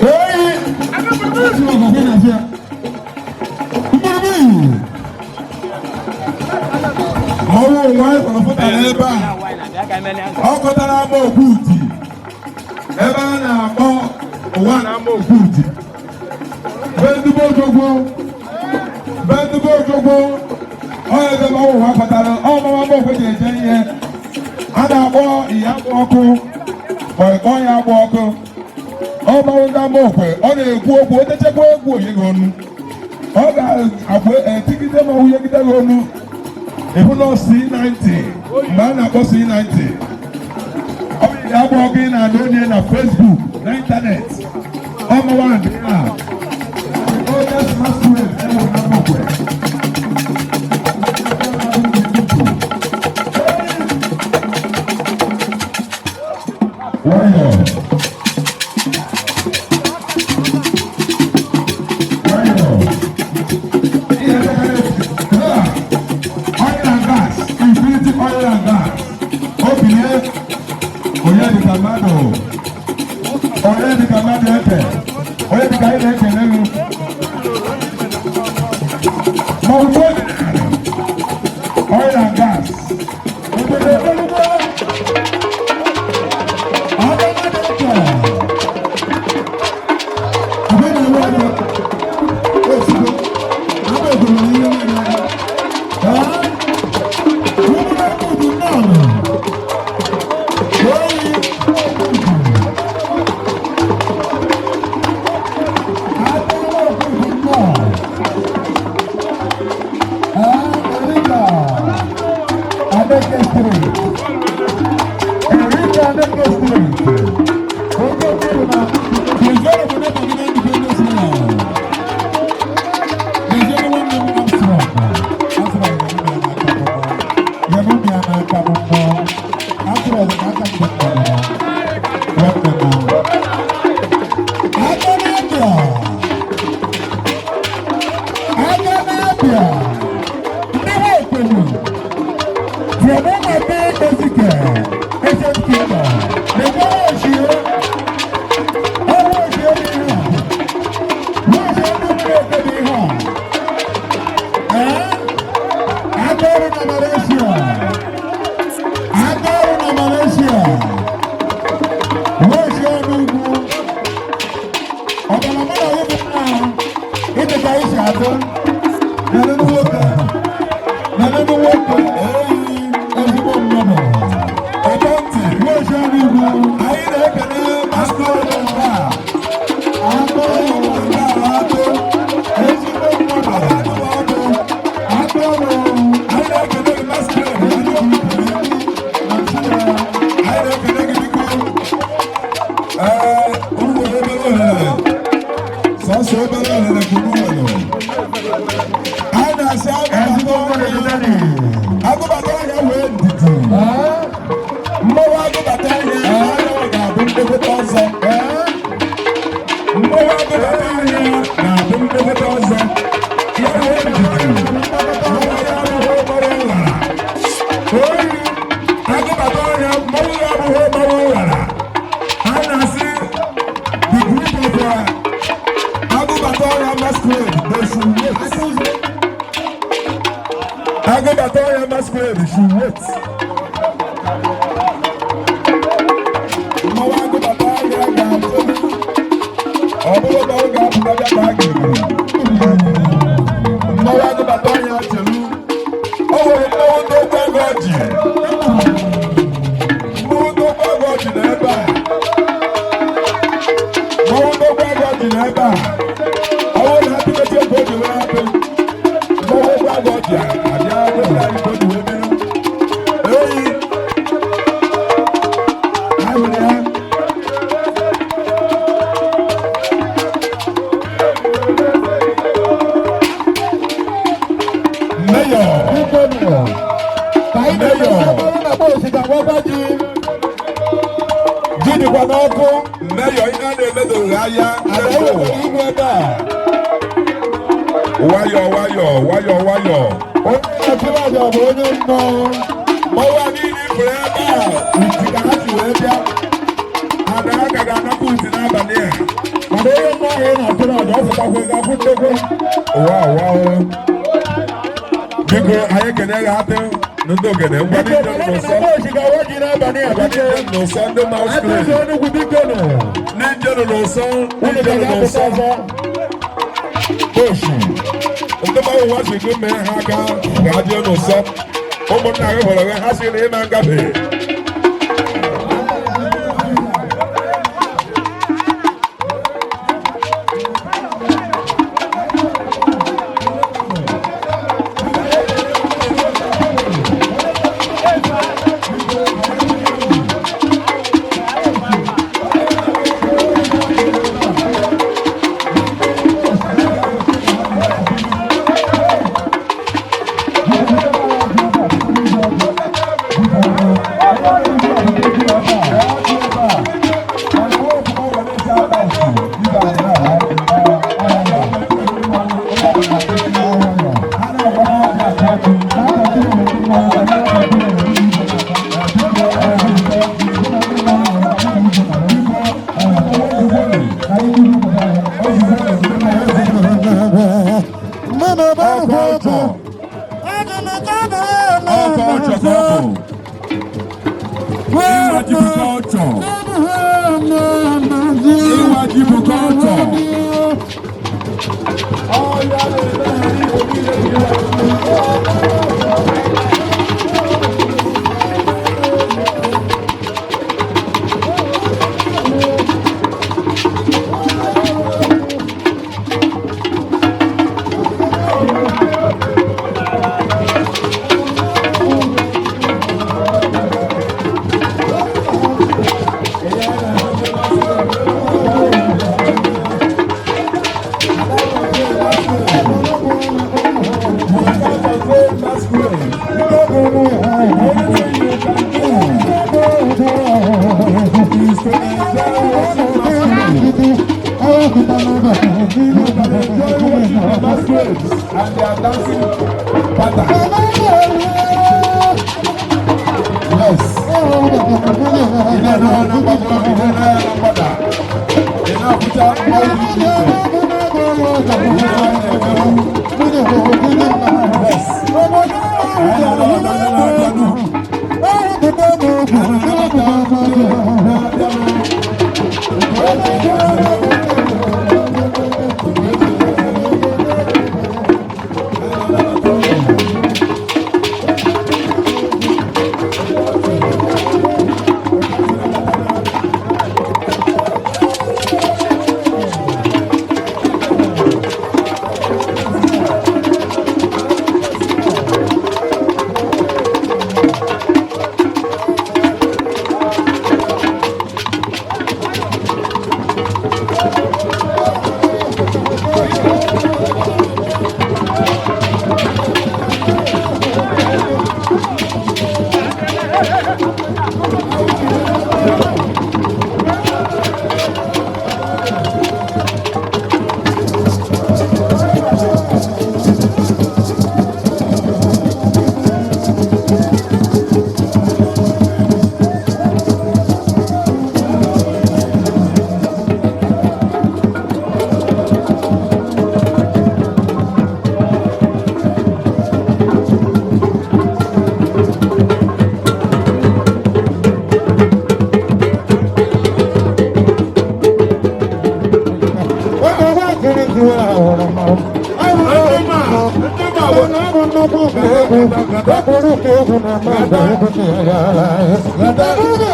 Eyi! Mmanwụ ụwa anyị kpọrọ pụtara ebe a. Ọ kọtara ama Okwuti. Ebe a na-akpọ ụwa na ama Okwuti. Be ndị Ojogbo. Be ndị Ojogbo. Ọ ebe mmanwụ ụwa kọtara. Ọ mmanwụ ama Okwe ji eje ihe. A na-akpọ iya agba ọkụ. Ma ọ kpọọ ya agba ọkụ. Ọ mmanwụ ndị ama Okwe. Ọ na-ekwu okwu. O techekwa egwu onye gị ọnụ. Ọ ga-agwa etigide ma nwunyegide gị ọnụ. Ịhụ na C90 mgbe a na-akpọ C90. Ọ bụ ihe agba ọkụ ị na-anụ onye na Facebook na ịntanetị. Ọmụwa ndị a. Oldest masquerade enwere na Amokwe. Nwayọọ. Nwayọọ. Ihe dịka oil and gas, Infinity Oil and Gas. Obilie, onye dịka mmadụ, onye dịka mmadụ eke, onye dịka anyị na-ekele gị. Ma ọ bụ oil and gas. Obodo ebelugo, ọdọ mmadụ eke. Abẹ́ na-ewe ebe, ozugbo, abẹ́ obodo na ihe niile. Agụbata ọhịa wee ndidi. Mmanwụ agụbata ọhịa ga-abụ ndekweta ọzọ. Mmanwụ agụbata ọhịa ga-abụ ndekweta ọzọ. Ya wee ndidi. Mmanwụ ya abụghị ụgbọrọ ụghara. Oyi, agụbata ọhịa, mmanwụ ya abụghị ụgbọrọ ụghara. A na-asị the group of agụbata ọhịa masquerade, they should wait. Agụbata ọhịa masquerade should wait. Mmanwụ agụbata ọhịa ga-atụ ọ bụrụ na ọ ga-apụta bịa ka a ga-egbu. Mmanwụ agụbata ọhịa chelu. O nwere mmanwụ ndị ogbe ego ji. Mmanwụ ndị ogbe ego ji n'ebe a. Mmanwụ ndị ogbe ego ji n'ebe a. Ọ bụrụ na apịkachi ego ji wee hapụ. Mmanwụ ogbe ego ji abịa gosi anyị ka o ji wee biri. Eyi. Ahụrụ ya. Mayor. Ji dịkwa n'ọkụ. Mayor, ihe a na-emedoghị anya n'ebe ụwa. Nwayọọ nwayọọ nwayọọ nwayọọ. Onye na-achụrụ aja bụ onye mmụọ. Mmanwụ a niile ifuru ebe a, iti ka ha si wee bịa. Nnukwu nnukwu ụwa ụwa o. Biko, anyị ekene gị atị na ndị ogene ngwa ndị njem n'ụsọ. Ngwa ndị njem n'ụsọ, ndị masquerade. Ndị njem n'ụsọ, ndị njem n'ụsọ. Ndị mmanwụ ụwa si gị mee ha aka ga-adị n'ụsọ. Ụmụnna gị hụrụ gị, ha si na ịma ngafe. Ọkọ̀ ọ̀tọ̀, ọkọ̀ ọ̀tọ̀ ka ọ bụ. Ịwa ji bụ culture. Ịwa ji bụ culture. Ọya na-eme ha n'Igbo niile bụ ịwa ji. Is to enjoy watching masquerade. You can enjoy watching the masquerades and their dancing pattern. Yes. Ị na-ene ha na mgbagwo, ị na-ene ya na mgbada. Ị na-apụta mmanwụ dị iche iche. Ihe ha na-emewu. Yes. Anyị na-anabata ndị na-abịanụ. Anyị na-anabata ndị na-abịanụ. Nke e ji eze. Nke e ji eze. Anyị na-anabata unu.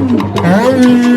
Ọ̀hún.